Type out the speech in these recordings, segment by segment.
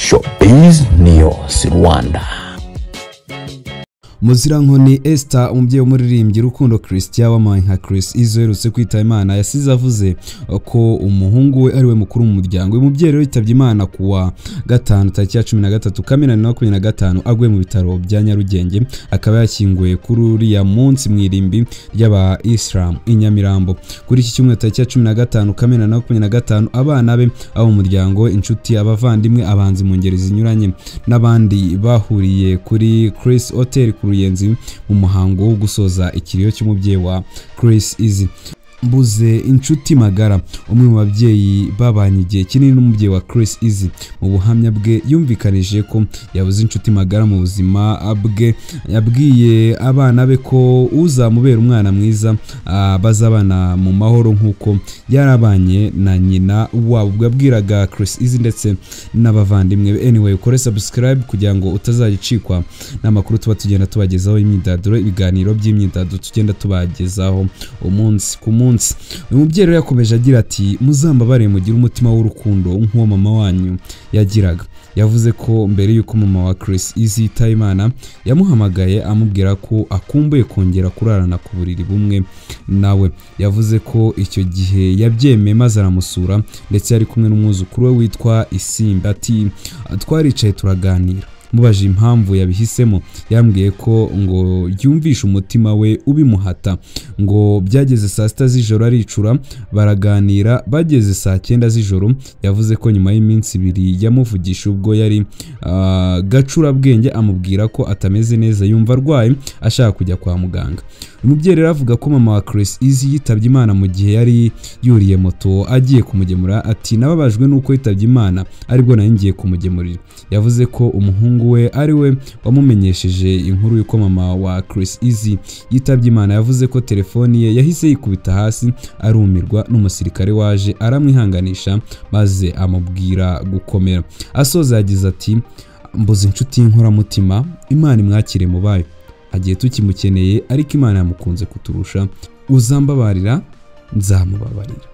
Showbiz News Rwanda. Muzirankoni Esther, umubyeyi w'umuririmbyi Rukundo Christian wamamaye nka Chris Eazy uherutse kwitaba Imana, yasize avuze ko umuhungu we ari we mukuru mu muryango. Uyu mubyeyi rero yitabye Imana kuwa gatanu tariki ya 13 Kamena 2025 aguye mu bitaro bya Nyarugenge, akaba yashyinguwe kuri uriya munsi mu irimbi ry'aba Islam i Nyamirambo. Kuri iki cyumweru tariki ya 15 Kamena 2025, abana be, abo mu muryango, inshuti, abavandimwe, abahanzi mu ngeri zinyuranye n'abandi bahuriye kuri Chris Hotel ku Ruyenzi mu muhango wo gusoza ikiriyo cy'umubyeyi wa Chris Eazy. Mbuze inshuti magara, umwe mu babyeyi babanye igihe kinini n'umubyeyi wa Chris Eazy, mu buhamya bwe yumvikanije ko yabuze inshuti magara mu buzima bwe. Yabwiye abana be ko uzamubera umwana mwiza bazabana mu mahoro nk'uko yarabanye na nyina wabo, ubwo yabwiraga Chris Eazy ndetse n'abavandimwe be. Anyway, ukore subscribe kugira ngo utazajya ucikwa n'amakuru tuba tugenda tubagezaho, imyidagaduro, ibiganiro by'imyidagaduro tugenda tubagezaho umunsi ku munsi. Uyu mubyeyi rero yakomeje agira ati: "Muzambabare mugire umutima w'urukundo nk'uwo mama wanyu yagiraga." Yavuze ko mbere y'uko mama wa Chris Eazy yitaba Imana, yamuhamagaye amubwira ko akumbuye kongera kurarana ku buriri bumwe nawe. Yavuze ko icyo gihe yabyemeye maze aramusura, ndetse yari kumwe n'umwuzukuru we witwa Isimbi. Ati: "Twaricaye turaganira, mubaje impamvu yabihisemo, yambwiye ko ngo yumvishe umutima we ubimuhata." Ngo byageze saa 6 z'ijoro aricura, baraganira bageze saa 9 z'ijoro. Yavuze ko nyuma y'iminsi 2 yamuvugisha ubwo yari gacurabwenge, amubwira ko atameze neza, yumva arwaye, ashaka kujya kwa muganga. Umubyeyi rero avuga ko mama wa Chris Eazy yitabye Imana mu gihe yari yuriye moto agiye kumugemura. Ati: "Nababajwe n'uko yitabye Imana aribwo nari ngiye kumugemurira." Yavuze ko umuhungu we ari we wamumenyesheje inkuru y'uko mama wa Chris Eazy yitabye Imana. Yavuze ko telefoni ye yahise yikubita hasi arumirwa, n'umusirikare waje aramwihanganisha maze amubwira gukomera. Asoza yagize ati: "Mbuze inshuti y'inkoramutima, Imana imwakire mu bayo. Agiye tukimukeneye, ariko Imana yamukunze kuturusha. Uzambabarira nzamubabarira.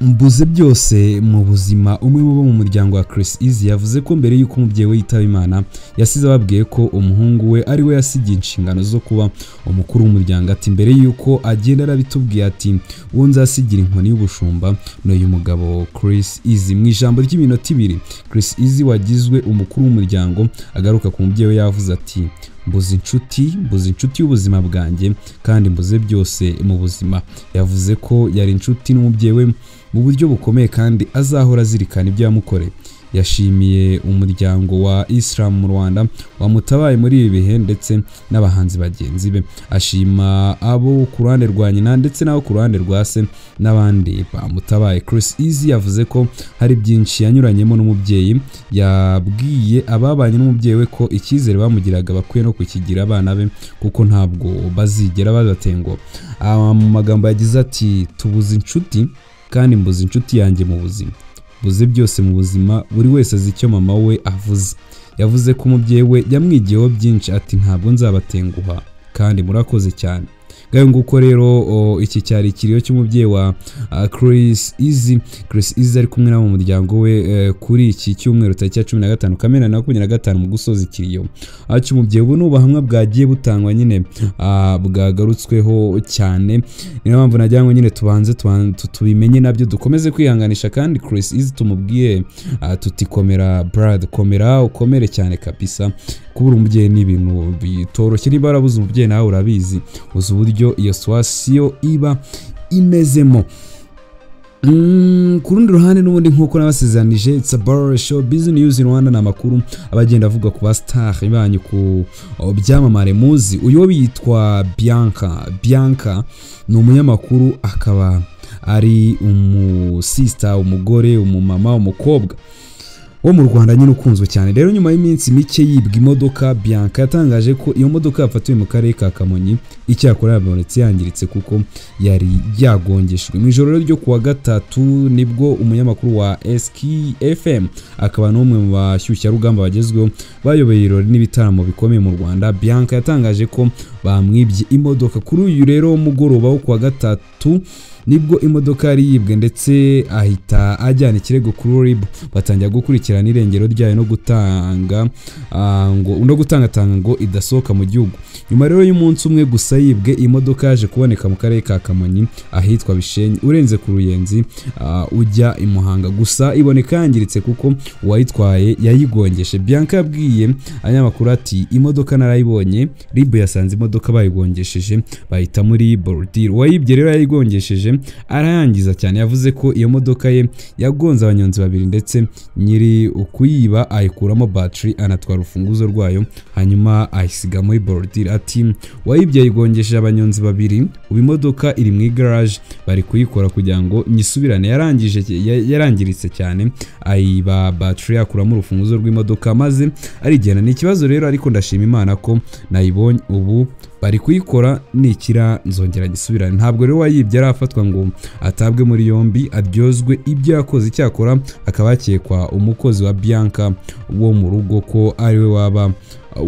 Mbuze byose mu buzima." Umwe mu bo mu muryango wa Chris Eazy yavuze ko mbere y'uko umubyeyi we yitaba Imana, yasize ababwiye ko umuhungu we ari we yasigiye inshingano zo kuba umukuru w'umuryango. Ati: "Mbere y'uko agenda arabitubwiye, ati uwo nzasigira inkoni y'ubushumba ni uyu mugabo Chris Eazy." Mu ijambo ry'iminota 2, Chris Eazy wagizwe umukuru w'umuryango agaruka ku mubyeyi we yavuze ati: "Mbuze inshuti, mbuze inshuti y'ubuzima bwanjye, kandi mbuze byose mu buzima." Yavuze ko yari inshuti n'umubyeyi we mu buryo bukomeye kandi azahora azirikana ibyo yamukoreye. Yashimiye umuryango wa Islam mu Rwanda wamutabaye muri ibi bihe ndetse n'abahanzi bagenzi be, ashima abo ku ruhande rwa nyina ndetse n'abo ku ruhande rwa se n'abandi bamutabaye. Chris Eazy yavuze ko hari byinshi yanyuranyemo n'umubyeyi. Yabwiye ababanye n'umubyeyi we ko icyizere bamugiraga bakwiye no kukigira abana be, kuko ntabwo bazigera babatenguha. Mu magambo yagize ati: "Tubuze inshuti, kandi mbuze inshuti yanjye mu buzima, mbuze byose mu buzima. Buri wese azi icyo mama we avuze." Yavuze ko umubyeyi we yamwigiyeho byinshi. Ati: "Ntabwo nzabatenguha kandi murakoze cyane." Ngayo nguko rero, iki cyari ikiriyo cy'umubyeyi wa Chris Eazy. Chris Eazy ari kumwe nabo mu muryango we kuri iki cyumweru tariki ya 15 Kamena 2025 mu gusoza ikiriyo cy'umubyeyi. Ubu ni ubuhamya bwagiye butangwa nyine, bwagarutsweho cyane. Niyo mpamvu nagira ngo nyine tubanze tubimenye nabyo, dukomeze kwihanganisha, kandi Chris Eazy tumubwiye tuti: "Komera brad, komera, ukomere cyane kabisa." Kubura umubyeyi ni ibintu bitoroshye. Niba warabuze umubyeyi nawe urabizi, uzi uburyo iyo situation iba imezemo. Ku rundi ruhande n'ubundi nk'uko nabasezeranije, it's a bar show business news in Rwanda, ni amakuru abagenda avuga ku ba star banyu, ku byamamare muzi. Uyu yitwa Bianca. Bianca ni umunyamakuru, akaba ari umusista, umugore, umumama, umukobwa wo mu Rwanda nyine ukunzwe cyane. Rero nyuma y'iminsi mike yibwa imodoka, Bianca yatangaje ko iyo modoka yafatiwe mu karere ka Kamonyi, icyakora yabonetse yangiritse kuko yari yagongeshejwe. Mu ijoro ryo kuwa gatatu nibwo umunyamakuru wa SKFM, akaba n'umwe mu bashyushyarugamba bagezweho bayoboye ibirori n'ibitaramo bikomeye mu Rwanda, Bianca yatangaje ko bamwibye imodoka. Kuri uyu rero mugoroba wo kuwa gatatu Nibwo imodoka yari yibwe ndetse ahita ajyana ikirego kuri RIB, batangira gukurikirana irengero ryayo no gutanga ngo no ngo idasohoka mu gihugu. Nyuma rero y'umunsi umwe gusa yibwe, imodoka yaje kuboneka mu karere ka Kamonyi ahitwa Bishenyi urenze ku Ruyenzi ujya i Muhanga, gusa iboneka yangiritse kuko uwayitwaye yayigongeshe. Bianca yabwiye abanyamakuru ati imodoka narayibonye, RIB yasanze imodoka bayigongesheje bahita muri borudire. Uwayibye rero yayigongesheje arayangiza cyane. Yavuze ko iyo modoka ye yagonze abanyonzi babiri ndetse nyiri ukuyiba ayikuramo battery anatwara urufunguzo rwayo hanyuma ayisiga muri borudire. Ati wayibye ayigongesheje abanyonzi babiri, ubu imodoka iri mu garage bari kuyikora kugira ngo nyisubirane. Yarangiritse cyane, ayiba battery akuramo urufunguzo rw'imodoka maze arigenda. Ni ikibazo rero, ariko ndashima Imana ko nayibonye, ubu bari kuyikora, nikira nzongera gisubirane. Ntabwo rero wayibye arafatwa ngo atabwe muri yombi aryozwe ibyo yakoze. Icyakora akaba yakekwa umukozi wa Bianca wo mu rugo ko ariwe waba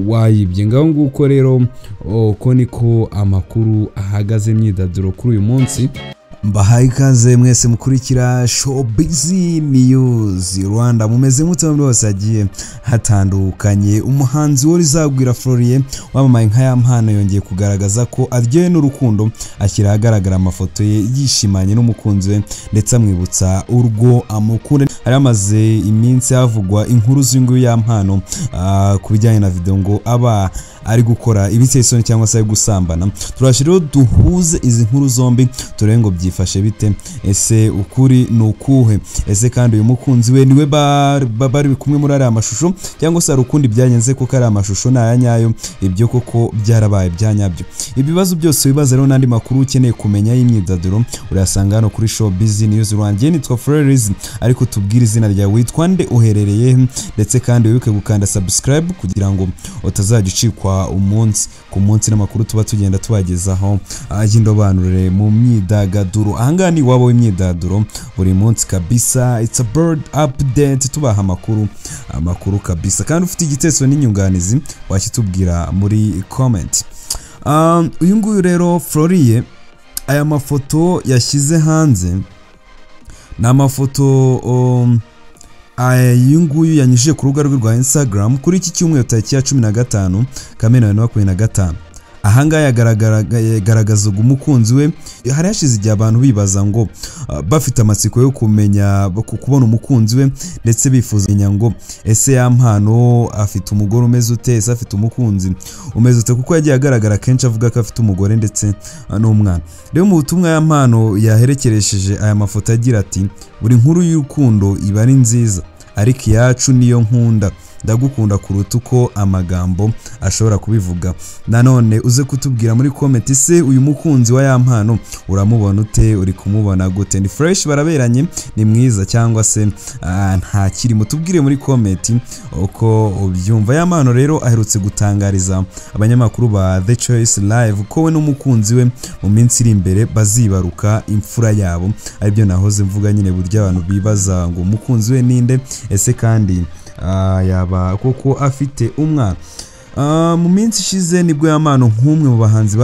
wayibye. Ngaho nguko rero uko niko amakuru ahagaze imyidagaduro kuri uyu munsi. Mbahaye ikaze mwese mukurikira Showbiz News Rwanda, mumeze mute muri hose hagiye hatandukanye. Umuhanzi Uworizagwira Florien wamamaye nka Yampano yongeye kugaragaza ko aryohewe n'urukundo, ashyira ahagaragara amafoto ye yishimanye n'umukunzi we ndetse amwibutsa urwo amukunda. Hari hamaze iminsi havugwa inkuru z'inguyu Yampano ku bijyanye na video ngo aba ari gukora ibiteye isoni cyangwa se ari gusambana. Turashe rero duhuze izi nkuru zombi turebe ngo byifashe bite, ese ukuri ni ukuhe, ese kandi uyu mukunzi we niwe bari kumwe muri ariya mashusho cyangwa se hari ukundi byagenze, kuko ari amashusho ni aya nyayo, ibyo koko byarabaye bya nyabyo. Ibibazo byose wibaza rero n'andi makuru ukeneye kumenya y'imyidagaduro urayasanga hano kuri Showbiz News Rwanda. Nitwa Freriz, ariko tubwire izina ryawe, witwa nde, uherereye, ndetse kandi wibuke gukanda subscribe kugira ngo utazajya ucikwa umunsi ku munsi n'amakuru tuba tugenda tubagezaho y'indobanure mu myidagaduro. Ahangaha ni iwabo w'imyidagaduro buri munsi kabisa, it's a bird update, tubaha amakuru kabisa. Kandi ufite igitekerezo n'inyunganizi wakitubwira muri comment. Uyu nguyu rero Florien, aya mafoto yashyize hanze ni amafoto uyu nguyu yanyujije ku rubuga rwe rwa Instagram kuri iki cyumweru tariki ya 15 Kamena 2025. Ahangaha yagaragazaga umukunzi we. Hari hashize igihe abantu bibaza ngo bafite amatsiko yo kumenya kubona umukunzi we ndetse bifuza kumenya ngo ese Yampano afite umugore umeze ute, ese afite umukunzi umeze ute, kuko yagiye agaragara kenshi avuga ko afite umugore ndetse n'umwana. Rero mu butumwa Yampano yaherekeresheje aya mafoto agira ati buri nkuru y'urukundo iba ari nziza, ariko iyacu niyo nkunda, ndagukunda kuruta uko amagambo ashobora kubivuga. Nanone uze kutubwira muri comment, se uyu mukunzi wa Yampano uramubona ute, uri kumubona gute, ni fresh baraberanye, ni mwiza cyangwa se nta kirimo? Tubwire muri comment uko ubyumva. Yampano rero aherutse gutangariza abanyamakuru ba The Choice Live ko we n'umukunzi we mu minsi iri imbere bazibaruka imfura yabo, aribyo nahoze mvuga nyine, burya abantu bibaza ngo umukunzi we ninde, ese kandi yaba koko afite umwana. Mu minsi ishize nibwo Yampano nk'umwe mu bahanzi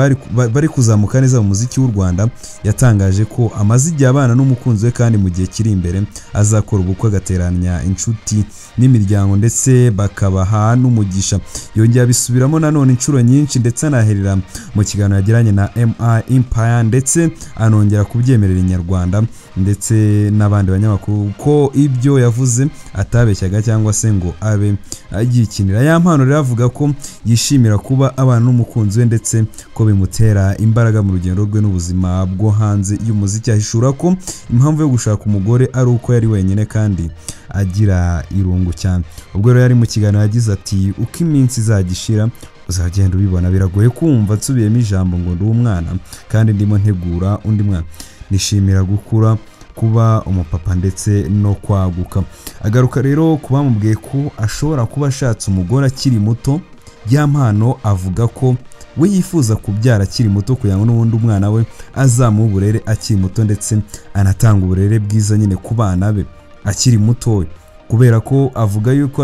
bari kuzamuka neza mu muziki w'u Rwanda yatangaje ko amaze igihe abana n'umukunzi we, kandi mu gihe kiri imbere azakora ubukwe agateranya inshuti n'imiryango ndetse bakabaha n'umugisha. Yongeye abisubiramo nanone inshuro nyinshi ndetse anaherera mu kiganiro yagiranye na MI Empire, ndetse anongera kubyemerera Inyarwanda ndetse n'abandi banyamakuru ko ibyo yavuze atabeshyaga cyangwa se ngo abe agikinira. Yampano rero avuga ko yishimira kuba abana n'umukunzi we ndetse ko bimutera imbaraga mu rugendo rwe n'ubuzima bwo hanze y'umuziki. Ahishura ko impamvu yo gushaka umugore ari uko yari wenyine kandi agira irungu cyane. Ubwo rero yari mu kiganiro yagize ati uko iminsi izajya ishira uzagenda ubibona, biragoye kumva nsubiyemo ijambo ngo ndi umwana kandi ndimo ntegura undi mwana, nishimira gukura, kuba umupapa ndetse no kwaguka. Agaruka rero kuba bamubwiye ko ashobora kuba ashatse umugore akiri muto, Yampano avuga ko we yifuza kubyara akiri muto kugira ngo n'ubundi umwana we azamuhe uburere akiri muto ndetse anatanga uburere bwiza nyine ku bana be akiri muto, kubera ko avuga yuko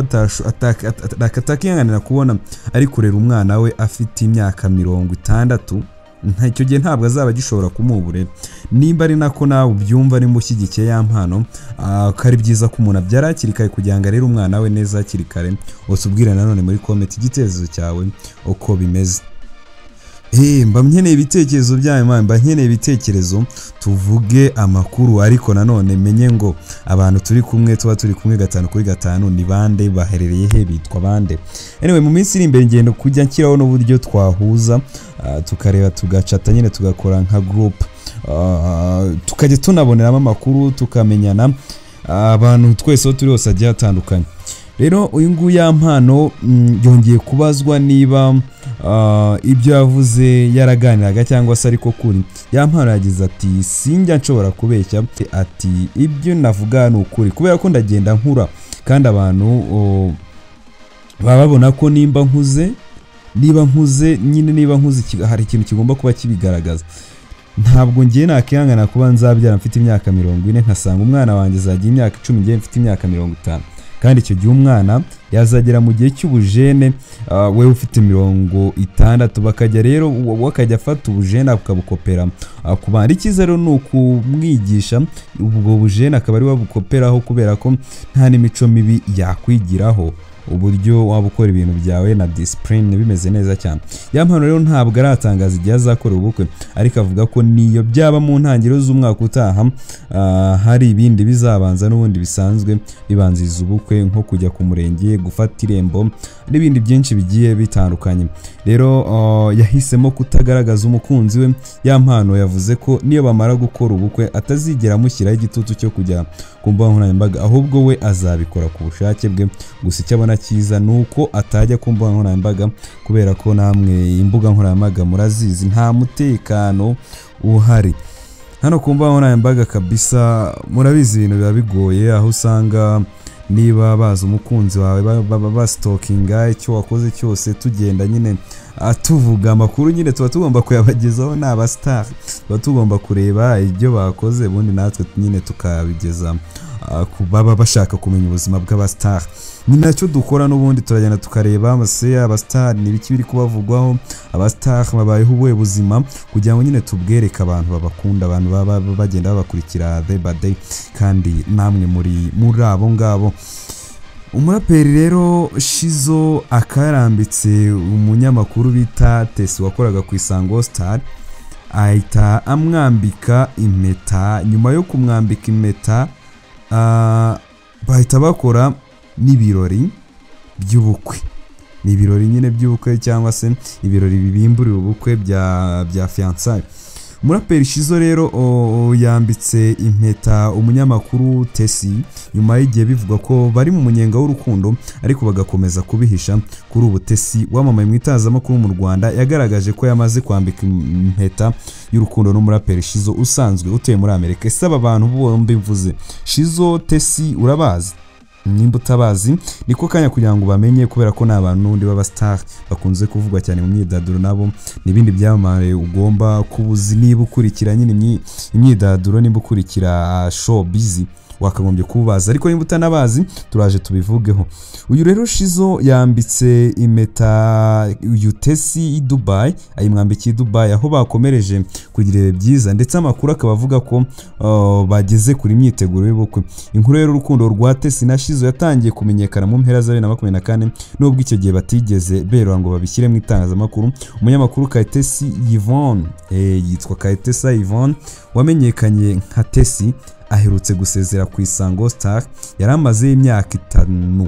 atakihanganira kubona ari kurera umwana we afite imyaka 60. Icyo gihe ntabwo azaba agishobora kumuha uburere. Nimba ari nako nawe ubyumva, nimba ushyigikiye Yampano ko ari byiza ko umuntu abyara hakiri kare kugira ngo arere umwana we neza hakiri kare, utubwire nanone muri comment igitekerezo cyawe uko bimeze. Mba nkeneye ibitekerezo byanyu, mba nkeneye ibitekerezo, tuvuge amakuru, ariko nanone menye ngo abantu turi kumwe, tuba turi kumwe 5 kuri 5 ni bande, baherereye he, bitwa bande. Anyway, mu minsi iri imbere ngendo kujya nshyiraho n'uburyo twahuza, tukareba, tugacata nyine, tugakora nka group, tukajya tunaboneramo amakuru, tukamenyana abantu twese aho turi hose hagiye hatandukanye. Rero uyu nguyu Yampano yongeye kubazwa niba ibyo yavuze yaraganiraga cyangwa se ariko kuri. Yampano yagize ati sinjya nshobora kubeshya, ati ibyo navuga ni ukuri kubera ko ndagenda nkura, kandi abantu baba babona ko nimba nkuze nyine, niba nkuze hari ikintu kigomba kuba kibigaragaza. Ntabwo ngiye nakihangana kuba nzabyara mfite imyaka 40 nkasanga umwana wanjye zagiye imyaka 10 ngiye mfite imyaka 50, kandi icyo gihe umwana yazagera mu gihe cy'ubujene we ufite 60, bakajya rero wakajya afata ubujene akabukopera ku bandi. Icyiza rero ni ukumwigisha ubwo bujene akaba ari wabukoperaho, kubera ko nta n'imico mibi yakwigiraho, uburyo waba ukora ibintu byawe na discipline bimeze neza cyane. Yampano rero ntabwo aratangaza igihe azakora ubukwe, ariko avuga ko niyo byaba mu ntangiriro z'umwaka utaha hari ibindi bizabanza n'ubundi bisanzwe bibanziriza ubukwe, nko kujya ku murenge, gufata irembo n'ibindi byinshi bigiye bitandukanye. Rero yahisemo kutagaragaza umukunzi we. Yampano yavuze ko niyo bamara gukora ubukwe atazigera amushyiraho igitutu cyo kujya ku mbuga nkoranyambaga, ahubwo we azabikora ku bushake bwe. Gusa icyo abona cyiza nuko atajya ku mbuga nkoranyambaga, kubera ko namwe imbuga nkoranyambaga murazizi nta mutekano uhari hano ku mbuga nkoranyambaga kabisa. Murabizi ibintu biba bigoye, aho usanga niba bazi umukunzi wawe bastalkinga icyo wakoze cyose, tugenda nyine tuvuga amakuru nyine tuba tugomba kuyabagezaho, ni abastar tuba tugomba kureba ibyo bakoze, ubundi natwe nyine tukabigeza baba bashaka kumenya ubuzima bw'abastar. Ni nacyo dukora n'ubundi, turagenda tukareba amase abastar ni ibiki biri kubavugwaho, abastar babayeho ubuhe buzima, kugira ngo nyine tubwereke abantu babakunda, abantu baba bagenda babakurikira day by day, kandi namwe muri abo ngabo. Umuraperi rero Shizzo akarambitse umunyamakuru bita Tesi wakoraga ku Isango Star, ahita amwambika impeta. Nyuma yo kumwambika impeta bahita bakora n'ibirori by'ubukwe. Ni ibirori nyine by'ubukwe cyangwa se ibirori bibimburira ubukwe bya fiançailles. Umuraperi Shizzo rero yambitse impeta umunyamakuru Tesi nyuma y'igihe bivugwa ko bari mu munyenga w'urukundo, ariko bagakomeza kubihisha. Kuri ubu Tesi wamamaye mu itangazamakuru mu Rwanda yagaragaje ko yamaze kwambika impeta y'urukundo n'umuraperi Shizzo usanzwe utuye muri Amerika. Ese aba bantu bombi mvuze, Shizzo, Tesi, urabazi? Nimba utabazi niko kanya kugira ngo bamenye, kubera ko ni abantu n'ubundi baba star bakunze kuvugwa cyane mu myidagaduro, nabo n'ibindi byamamare ugomba kubuzi niba ukurikira nyine imyidagaduro, nimba ukurikira showbiz wakagombye kubaza, ariko nimba utanabazi turaje tubivugeho. Uyu rero Shizzo yambitse impeta uyu Tesi i Dubai, ayimwambikiye i Dubai aho bakomereje kugira ibihe byiza, ndetse amakuru akaba avuga ko bageze kuri myiteguro y'ubukwe. Inkuru rero urukundo rwa Tesi na Shizzo yatangiye kumenyekana mu mpera za 2024, nubwo icyo gihe batigeze berura ngo babishyire mu itangazamakuru. Umunyamakuru Kayitesi Yvonne, yitwa Kayitesa Yvonne wamenyekanye nka Tesi, aherutse gusezera ku Isango Star, yari amaze imyaka 5.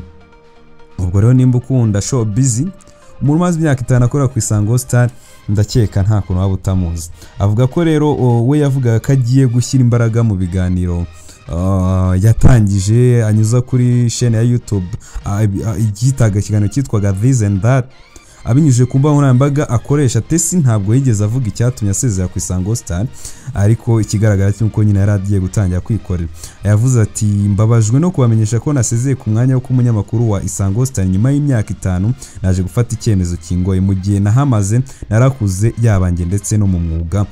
Ubwo rero nimba ukunda showbiz, umuntu umaze imyaka 5 akora ku Isango Star ndakeka nta kuntu waba utamuzi. Avuga ko rero we yavugaga ko agiye gushyira imbaraga mu biganiro yatangije anyuza kuri chaîne ya YouTube, igitaga ikiganiro cyitwaga This and That, abinyujije ku mbuga nkoranyambaga akoresha. Tesi ntabwo yigeze avuga icyatumye asezera ku Isango Star, ariko ikigaragara cy'uko nyine yari agiye gutangira kwikorera. Yavuze ati mbabajwe no kubamenyesha ko nasezeye ku mwanya wo kumunyamakuru wa Isango Star nyuma y'imyaka 5, naje gufata icyemezo kingoye, mu gihe nahamaze narakuze yabanjye ndetse no mu mwuga.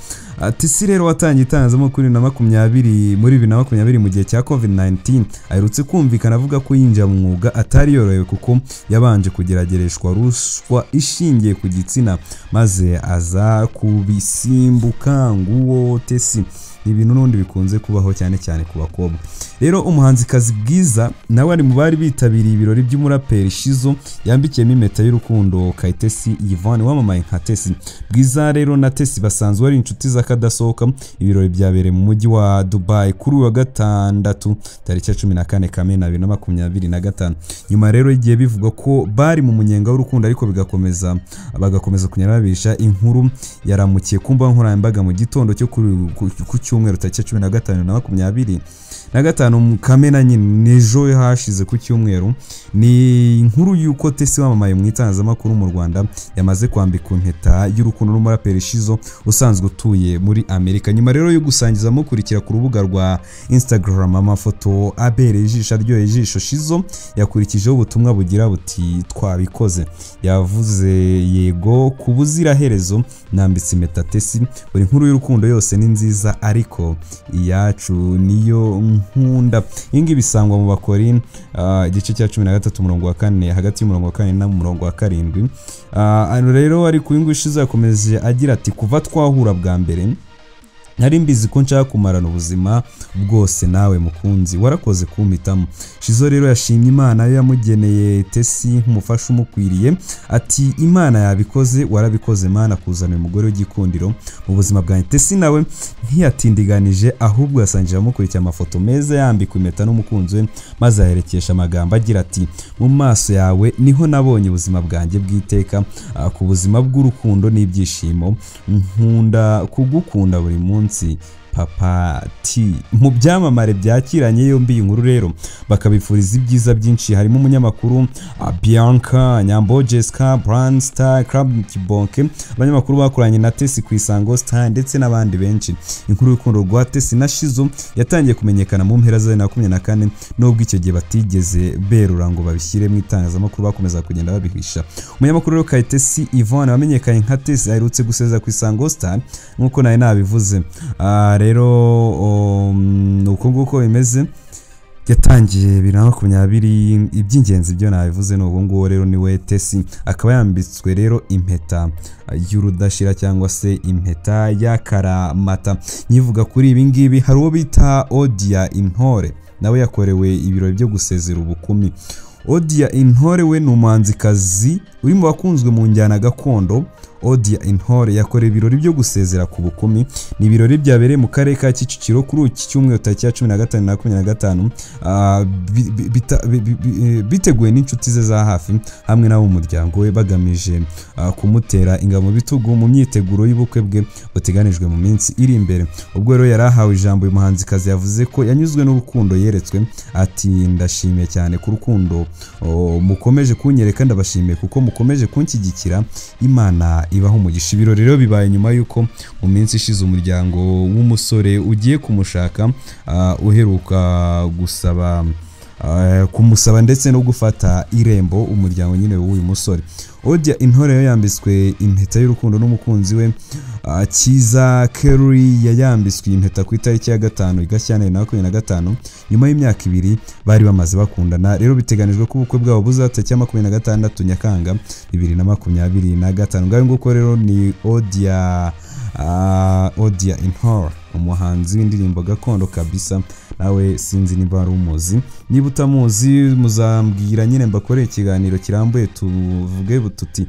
Tesi rero watangiye itangazamakuru 2020 muri 2020 mu gihe cya COVID-19, aherutse kumvikana avuga ko yinjira mu mwuga atari yorohewe kuko yabanje kugeragereshwa ruswa ishingiye ku gitsina, maze aza kubisimbuka. Nguwo Tessy. Ni ibintu n'ubundi bikunze kubaho cyane cyane ku bakobwa. Rero umuhanzikazi Bwiza nawe ari mu bari bitabiriye ibirori by'umuraperi Shizzo yambikiyemo impeta y'urukundo Kayitesi Yvonne wamamaye nka Tessy. Bwiza rero na Tessy basanzwe ari inshuti z'akadasohoka. Ibirori byabereye mu mujyi wa Dubai kuri uyu wa gatandatu tariki ya 14 Kamena 2025. Nyuma rero igihe bivugwa ko bari mu munyenga w'urukundo, ariko bagakomeza kunyarabisha, inkuru yaramukiye ku mbuga nkoranyambaga mu gitondo cyo ku cyumweru tariki ya 15 na 25 Kamena nyine, n'ejo hashize ku cyumweru. Ni inkuru y'uko Tessy wamamaye mu itangazamakuru mu Rwanda yamaze kwambikwa impeta y'urukundo n'umuraperi Shizzo usanzwe utuye muri Amerika. Nyuma rero yo gusangiza amukurikira ku rubuga rwa Instagram amafoto abereye ijisho, aryoheye ijisho, Shizzo yakurikijeho ubutumwa bugira buti: "Twabikoze." Yavuze: "Yego, ku buziraherezo nambitse impeta Tessy. Buri nkuru y'urukundo yose ni nziza, ariko iyacu niyo nkunda." Iyi ngiyi bisangwa mu Bakorinto igice cya 13 umurongo wa 4, hagati y'umurongo wa 4 n'umurongo wa 7. Hano rero ariko uyu nguyu Shizzo yakomeje agira ati: "Kuva twahura bwa mbere nari mbizi ko nshaka kumarana ubuzima bwose nawe mukunzi, warakoze kumpitamo." Shizzo rero yashimye Imana yo yamugeneye Tessy nk'umufasha umukwiriye, ati: "Imana yabikoze, warabikoze Mana kuzana uyu mugore w'igikundiro mu buzima bwanjye." Tessy nawe ntiyatindiganije, ahubwo yasangije amukurikiye amafoto meza yambikwa impeta n'umukunzi we, maze aherekesha amagambo agira ati: "Mu maso yawe niho nabonye ubuzima bwanjye bw'iteka, ku buzima bw'urukundo n'ibyishimo. Nkunda kugukunda buri munsi, Papa T." Mu byamamare byakiranye yombi iyi nkuru rero bakabifuriza ibyiza byinshi harimo umunyamakuru Bianca Nyambo, Jessica Brand Star Club Kibonke, abanyamakuru bakoranye na Tessy ku Isango Star ndetse n'abandi benshi. Inkuru y'urukundo rwa Tessy na Shizzo yatangiye kumenyekana mu mpera za 2024, nubwo icyo gihe batigeze berura ngo babishyire mu itangazamakuru, bakomeza kugenda babihisha. Umunyamakuru rero Kayitesi Yvonne wamenyekanye nka Tessy aherutse gusezera ku Isango Star nk'uko nari nabivuze. Rero uko nguko bimeze, yatangiye 2020. Iby'ingenzi byo nabivuze ni ubu ngubu. Rero niwe Tessy, akaba yambitswe rero impeta y'urudashira cyangwa se impeta y'akaramata. Nyivuga kuri ibi ngibi, hari uwo bita Odia Intore nawe yakorewe ibirori byo gusezera ubukumi. Odia Intore we ni umuhanzikazi uri mu bakunzwe mu njyana gakondo. Odia Intore yakorewe ibirori byo gusezera ku bukumi. Ni ibirori byabereye mu karere ka Kicukiro kuri iki cyumweru tariki ya 15 na 25, biteguwe n'inshuti ze za hafi hamwe n'abo mu muryango we, bagamije kumutera ingabo mu bitugu mu myiteguro y'ubukwe bwe buteganijwe mu minsi iri imbere. Ubwo rero yari ahawe ijambo, uyu muhanzikazi yavuze ko yanyuzwe n'urukundo yeretswe, ati: "Ndashimiye cyane ku rukundo mukomeje kunyereka, ndabashimiye kuko mukomeje kunshyigikira, Imana ibaha umugisha." Ibirori rero bibaye nyuma y'uko mu minsi ishize umuryango w'umusore ugiye kumushaka uheruka gusaba kumusaba ndetse no gufata irembo umuryango nyine w'uyu musore. Odia Intore yo yambitswe impeta y'urukundo n'umukunzi we Cyiza Kerry. Yayambitswe impeta ku itariki ya 5 Gashyantare 2025, nyuma y'imyaka 2 bari bamaze bakundana. Rero biteganijwe ko ubukwe bwabo buzaba tariki ya 26 Nyakanga 2025. Ngayo nguko rero ni Odia Intore, umuhanzi w'indirimbo gakondo kabisa. Nawe sinzi niba wari umuzi, niba utamuzi muzambwira nyine mbakoreye ikiganiro kirambuye, tuvuge tuti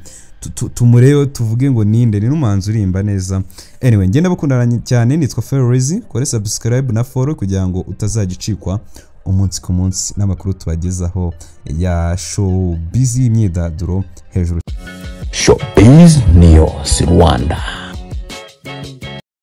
tumurebe, tuvuge ngo ninde, ni n'umuhanzi uririmba neza. Anyway, ngenda bakundana cyane, nitwa Ferrezi. Kore subscribe na follow kugira ngo utazajya ucikwa umunsi ku munsi n'amakuru tubagezaho ya showbiz, y'imyidagaduro hejuru. Showbiz News Rwanda.